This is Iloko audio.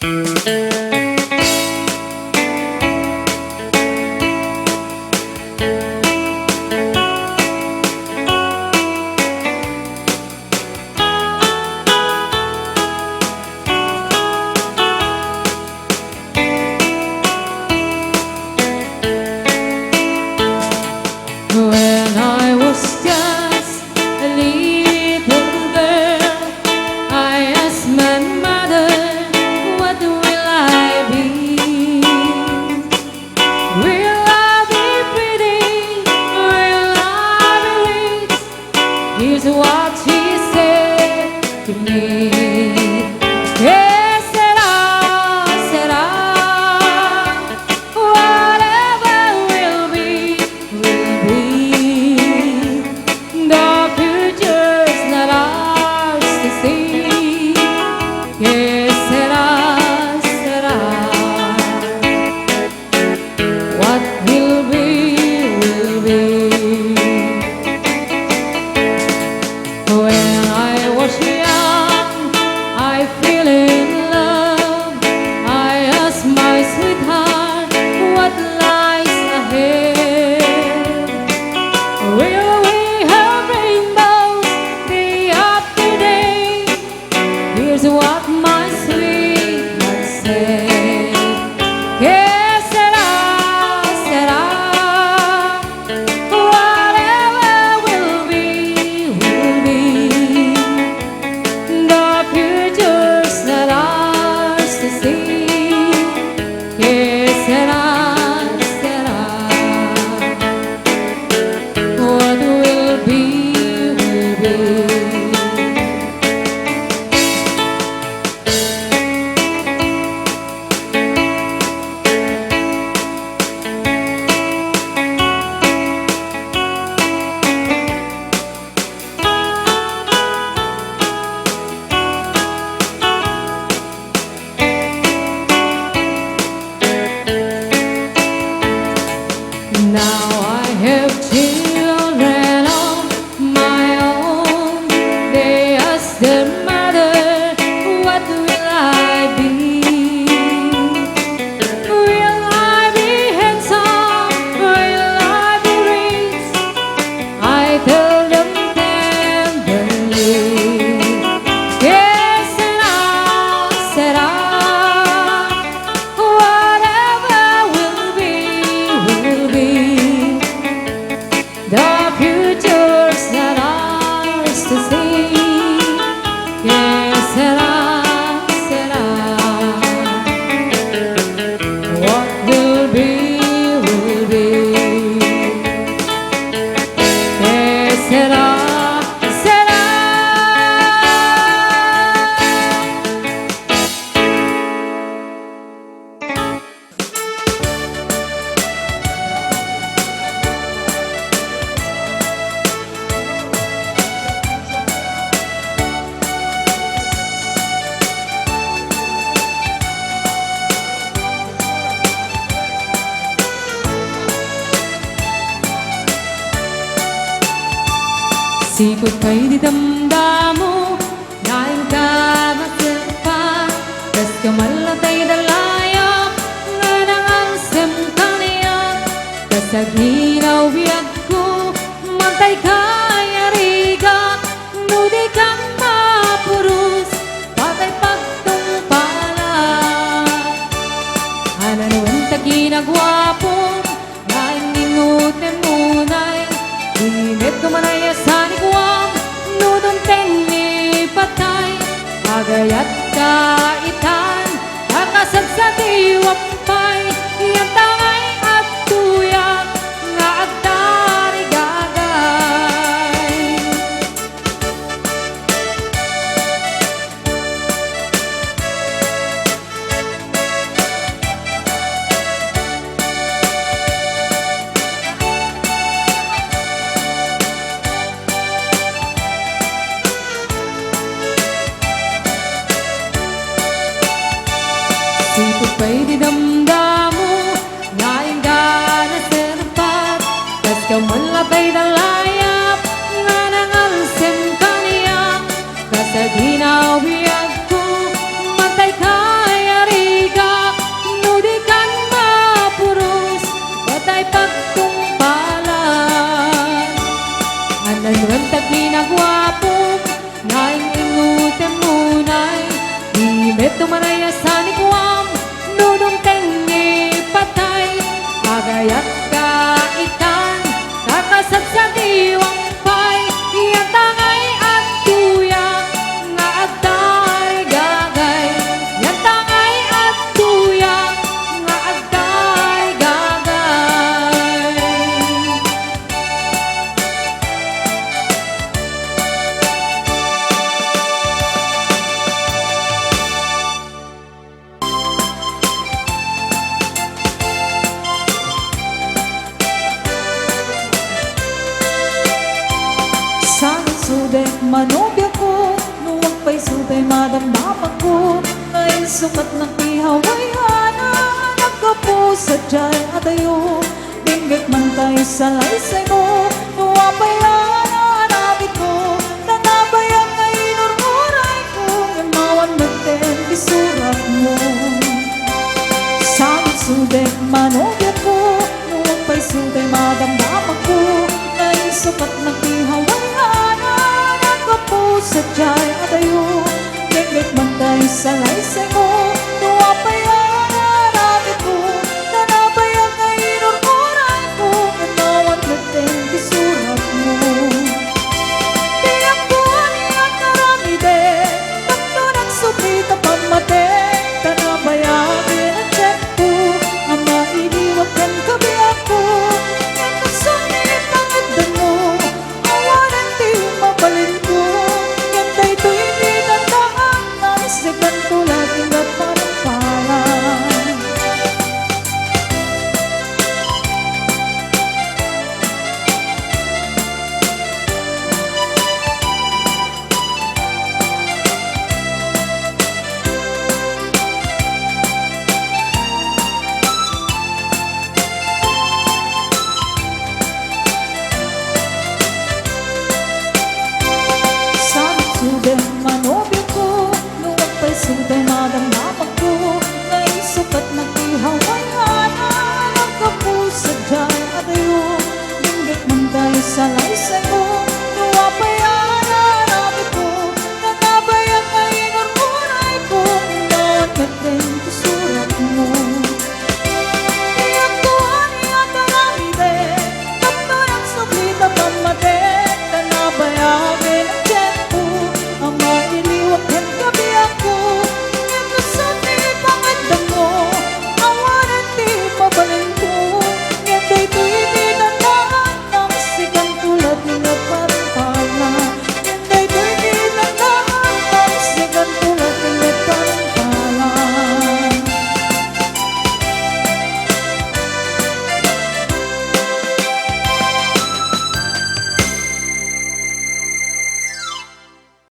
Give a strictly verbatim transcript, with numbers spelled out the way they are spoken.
When I was just a little girl, I asked my mother, "What will I be? Will I be pretty? Will I be rich?" Here's what she said to me. Que sera, sera. Whatever will be, will be. The future's not ours to see. Que sera, sera. What will be, will be. When I was young, I fell in love. I asked my sweetheart what lies ahead. Will we have rainbows day after day? Here's what my sweetheart said. Que sera, sera. Whatever will be, will be. The future's not ours to see. Que sera, sera. What will be, will be. Now I have children of my own. They ask their mother, "What will I be? Will I be handsome? Will I be rich?" I tell them tenderly, "Que sera, sera. Whatever will be, will be. The future's not ours to see. Que sera, sera. What will be, will be. Que sera, sera." Sipud pay di damdamo, nainka nga sirpa, kas kamallatay da layap, nga nangalsem kaniak, kas aginaw biagko, mantay kayariga, no di kan mapuros, patay pagtungpalak. Ananuen ta kinaguapo, nainningot ni munay, di met kumanay a sanikuam, no dumteng ni patay, agayat ka itan, a kasagsatiwam pay, yan ta ngay agtuyak nga agtarigagay. Sipud pay di damdamo, nainka nga sirpa, kas kamallatay da layap, nga nangalsem kaniak, kas aginaw biagko, mantay kayari Tumaray a sanikuam, nudong tengngi patay, agayatka itan, kakasadsadiwam pay, yantangay adtoya nga agdaygagay, yantangay adtoya nga agdaygagay. Saan sudek manobiako, no agpayso tay madamdamanko, nga insukat nang ti haway-ana, naggapu sadiay a dayo. Dinggek man tay salaysaymo, no apay a naaramidmo, ta nabayag nga inur-urayko, ngem awan metten ti suratmo. Saan sudek manobiako, no agpayso tay madamdamanko, nga insukat nang ti haway-ana, naggapu sadiay a dayo. Dinggek man tay salaysaymo, no apay a naaramidmo, ta nabayag nga inur-urayko, ngem awan metten ti suratmo. Diak kua ti aramiden, tapno nagsubli ta pammaten,